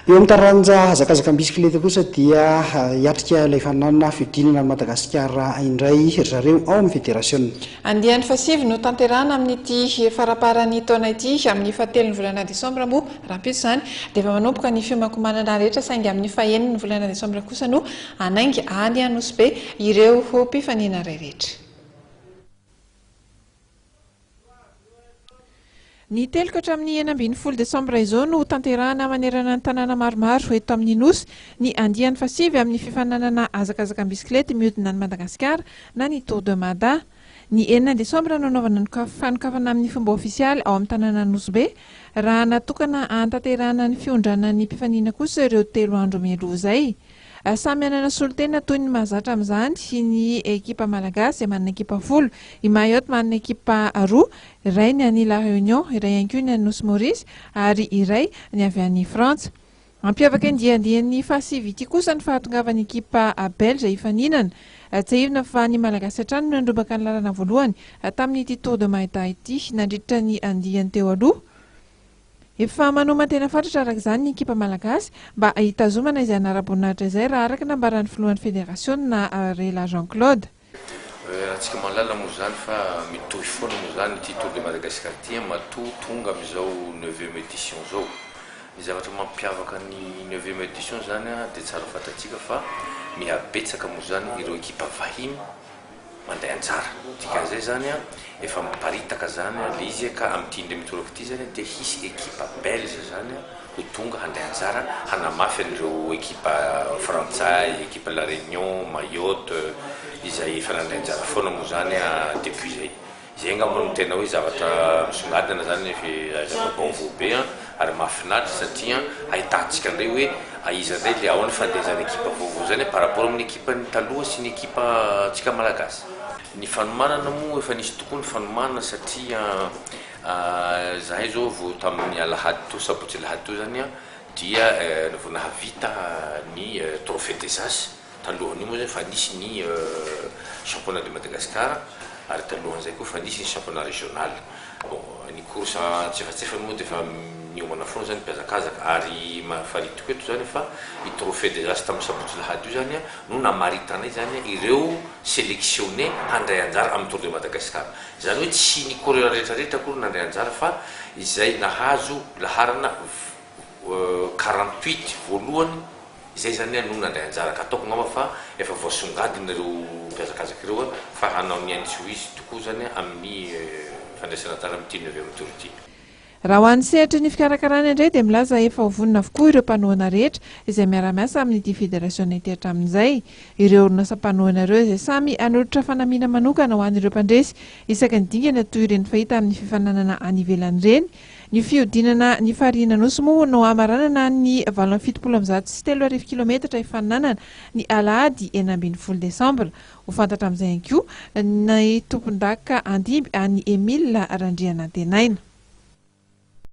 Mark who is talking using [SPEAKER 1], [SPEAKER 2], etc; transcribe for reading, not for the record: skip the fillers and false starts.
[SPEAKER 1] Eo amin'ny taranja hazakazaka am-bisikileta kosa dia hiatrika ilay faninanana fihodinana an'i Madagasikara indray ry zareo ao amin'ny federasiona.
[SPEAKER 2] Andiany fahasivy no tanterahana amin'ity faramparan'ny taona ity. Amin'ny fahatelon'ny volana desambra moa, rahampitso izany, dia efa manomboka ny fiomankomanana rehetra saingy amin'ny fahenin'ny volana desambra kosa no hanainga any Anosibe ireo mpifaninana rehetra. Ny 3 ka hatramin'ny 16 desambra izao no hotanterahana manerana ny tanàna maromaro eto amin'ny Nosy ny andiany fahasivy amin'ny fifaninanana hazakazaka am-bisikilety mihodina an'i Madagasikara na ny Tour de Mada. Ny 6 desambra no hanaovana ny fanokafana amin'ny fomba ofisialy ao amin'ny tanànan'i Nosy Be, raha natokana hahatanterahana ny fiondranan'ny mpifanina kosa ireo 3 andro mialoha izay. Samy hanana solontena toy ny mahazatra amin'izany ny ekipa malagasy izay manana ekipa 10. I Mayotte manana ekipa 2, iray ny any La Réunion, iray ihany koa ny any Nosy Maurice ary iray ny avy any Frantsa. Hampiavaka ity andiany fahasivy ity kosa ny fahatongavan'ny ekipa belge hifaninana. Tsiahivina fa ny Malagasy hatrany no nandrombaka ny lalana voalohany tamin'ity Tour de Maïda ity nandritra ny andiany teo aloha. Efa manoman-tena fatratra araka izany ny ekipa malagasy mba hitazomana izay anaram-boninahitra izay raha araka ny nambaran'ny filohan'ny federasiona Rela Jean Claude.
[SPEAKER 3] Raha-tsika mahalala moa izany fa mitohy foana moa izany ity Tour de Madagascar ity matoa tonga amin'izao neuvième édition izao. Ny zavatra mampiavaka ny neuvième édition izany dia tsara fantatsika fa mihabetsaka moa izany ireo ekipa vahiny mandray anjara. Dikan'izay izany efa miparitaka izany ilay izy ka amin'ity indray mitoraka ity izany dia hisy ekipa belge izany ho tonga handray anjara hanamafy an'ireo ekipa frantsay, ekipa La Réunion, Mayotte izay efa nandray anjara foana moa izany depuis izay. Izay angamba no tena hoe zavatra misongadina izany zava-baovao be ary mahafinaritra satria ahitantsika indray hoe aiza indray ilay ahoana fandehan'izany ekipa vaovao izany par rapport amin'ny ekipan'ny taloha sy ny ekipantsika malagasy. Ny fanomanana moa efa nisy tokoa ny fanomanana satria izahay izao vao tamin'ny alahady teo, sabotsy alahady teo izany dia vao nahavita ny trophée des as. Talohan'io moa zany efa nisy ny championnat de Madagascar ary talohan'izay koa efa nisy ny championnat régional. Bon, ny course antsefatsefany moa dia efa miomana foana zany ny mpihazakazaka ary faritiko eto zany fa io trophée des as tamin'ny sabotsy lahady io zany no namaritanay zany ireo sélectionné handray anjara amin'ny tour de Madagascar. Izany hoe tsy ny coureur rehetra rehetra akory nandray anjara fa izay nahazo laharana 48 voalohany Izay izany no nandray anjara ka ataoko angamba fa efa voasongadina ireo mpihazakazaka ireo fa hanao ny ainy tsy ho izy tokoa izany amin'ny fandraisana anjara amin'ity neuvième tour ity.
[SPEAKER 2] Raha ho an'ny sehatry ny fikarakarana indray dia milaza efa ho vonona avokoa ireo mpanohana rehetra izay miara-miasa amin'ity federasiona ity hatramin'izay. Ireo orinasa mpanohana ireo izay samy hanolotra fanamiana manokana ho an'ireo mpandresy isaky ny dingana toy ireny fahita amin'ny fifaninanana any ivelany ireny Ny fihodinana ny farihin'Anosy moa no hamaranana ny 378 kilometatra hifaninanana ny alahady 16 desambra. Ho fantatra amin'izay ihany koa ny tompondaka handimby an'i Emile Randrianantenaina.